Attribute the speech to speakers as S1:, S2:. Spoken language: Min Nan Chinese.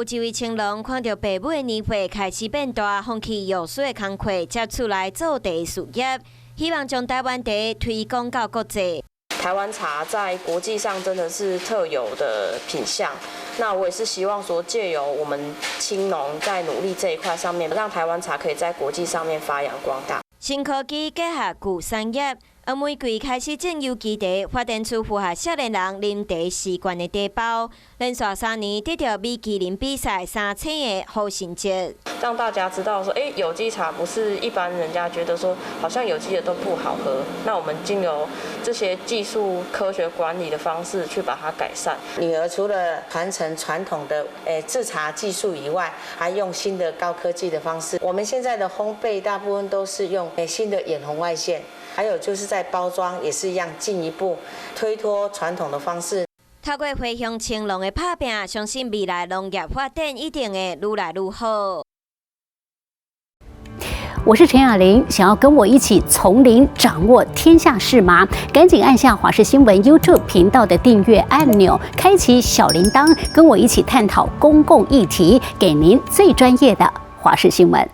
S1: 有一位青農看著爸母的年歲開始變大，放棄藥師的工課，接出來做茶事業，希望將台灣茶推廣到國際。
S2: 台灣茶在國際上真的是特有的品相，那我也是希望說，借由我們青農在努力這一塊上面，讓台灣茶可以在國際上面發揚光大。
S1: 新科技結合舊產業，黃玫瑰開始種有機茶，發展出符合少年人啉茶習慣的茶包，連續3年得著米其林比賽三星的好成績。
S2: 讓大家知道說，欸，有機茶不是一般人家覺得說，好像有機的都不好喝。那我們經由這些技術、科學管理的方式去把它改善。
S3: 女兒除了傳承傳統的製茶技術以外，還用新的高科技的方式。我們現在的烘焙大部分都是用新的遠紅外線，還有就是在包裝也是一樣，進一步推脫傳統的方式。
S1: 透過回鄉青農的拍拚，相信未來農業發展一定會愈來愈好。
S4: 我是陳雅玲，想要跟我一起從零掌握天下事嗎？趕緊按下華視新聞 YouTube 頻道的訂閱按鈕，開啟小鈴鐺，跟我一起探討公共議題，給您最專業的華視新聞。